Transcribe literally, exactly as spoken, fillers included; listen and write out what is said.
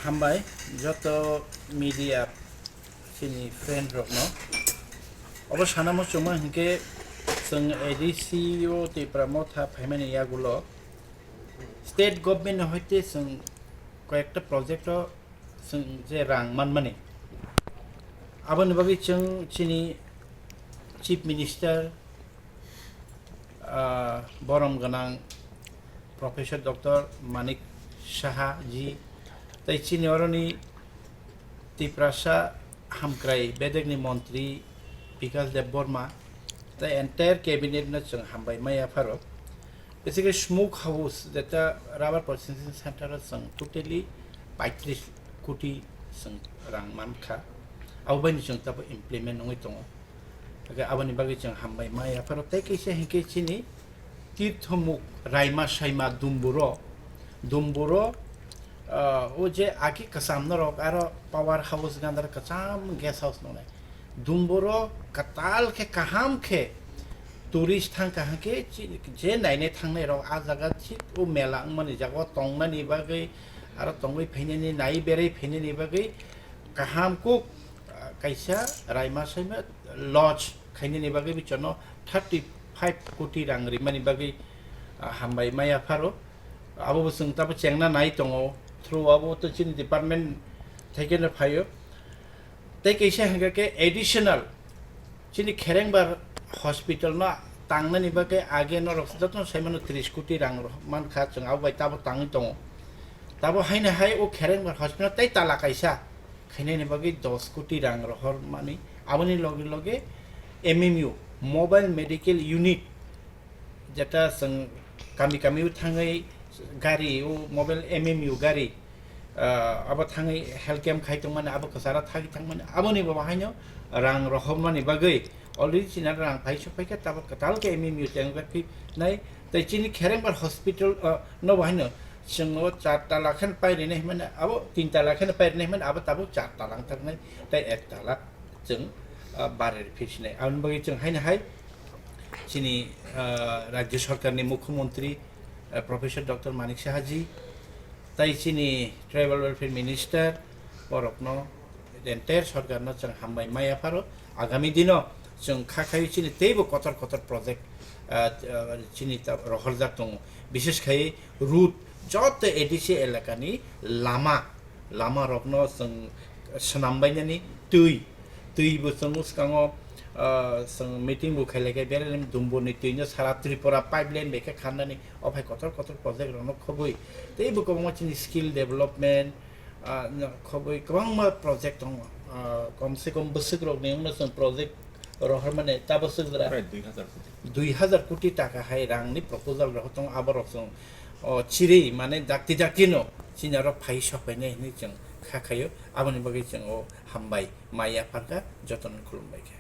Hambai joto media chini friend rokno. Obo sana muchungma hinkhe chwng A D C o Tipra Motha phaimani yagulo state government ni hoite chwng koyekta project o chwng je rang manmani, aboni bagwi chwng chini Chief Minister, ah, borom gwnang Professor Doctor Manik Saha ji, tei chini oroni Tiprasa hamkrai bedekni montri Bikash Debbarma, tei entire cabinet no chwng hambai maya pharo. Basically, Smoke House, jeta rubber processing center o chwng totally paitris koti chwng rang mankha, abo baino chwng tabo implement wngwi tongo. Hake aboni bagwi chwng hambai maya pharo. Tei kaisa hinkhe chini Tirthomuk Raima Saima Dumburo, Dumburo, ah, o je agi kwcham norok aro power house gandar kwcham guest house nongnai. Dumburo kwtal khe, kaham khe tourist thang kaham khe chi-, je nainai thangnai rok a jaga thik o mela wngmani jaga o tongnani bagwi aro tongwi phainani, nai berai phainani bagwi kaham kuk, ah, kaisa Raima Saima lodge khainani bagwi bichano thirty five koti rang rimani bagwi, ah, hambai maya pharo. Abo bo chwng tabo chengna nai tongo, through abo to chini department thaikhe no phaio. Tei kaisa hingkha khe additional chini Kherengbar hospital no tangnani bagwi age norok jotono saimano tris koti rang rw mankha, chwng abo bai tabo tangwi tongo. Tabo haino hai o Kherengbar hospital tei tala kaisa khainani bagwi dos koti rang rohormani, aboni loge loge M M U, Mobile Medical Unit, jeta chwng kami kami o thangwi gari o mobile M M U gari, ah, abo thangwi health camp khai tongmani, abo kwcharo thagwi thangmani, aboni bo haino rang rohormani bagwi already chini rang phai sok phaikha, tabok kwtal khe M M U tei wngkha phi nai, tei chini Kherengbar hospital, ah, no bo haino chwng o char tala khe pai rwna hinmani, abo tin tala khe pai rwna hinmani, abo tabok char tala wngthaknai tei ek tala chwng, ah, bare rw phi sinai. Aboni bagwi chwng haino hai chini, ah, Rajya Sarkarni Mukhyamantri, ah, Professor Doctor Manik Saha ji, tei chini Tribal Welfare Minister, borokno, entire sarkarno chwng hambai maya pharo. Agami dino chwng kha khaio chini teibo kotor kotor project, ah, ah, chini ta-, rohorjak tongo. Bishes khai road, joto A D C elakani lama, lama rokno chwng swnam bainani twi, twi bo chwng bwskango, ah, chwng meeting bo khailaikai, berailaimani Dumburni twino sara Tripura pipeline bai khe kharnani, o phai kotor kotor project rokno khobwi. Tei bo kwbangma chini skill development, ah, no, khobwi kwbangma project tongo. Ah, kom se kom bwswk rokni wngno chwng project rohormani ta bwswk jora Prai dui hazar koti. Dui hazar koti taka hai rangni proposal rohor tongo, abo rok chwng, o, chiri mane dakti dakti no chini aro phai sok phainai hinwi chwng kha khaio, aboni bagwi chwng o hambai maya pharkha, jotono khulumbai kha.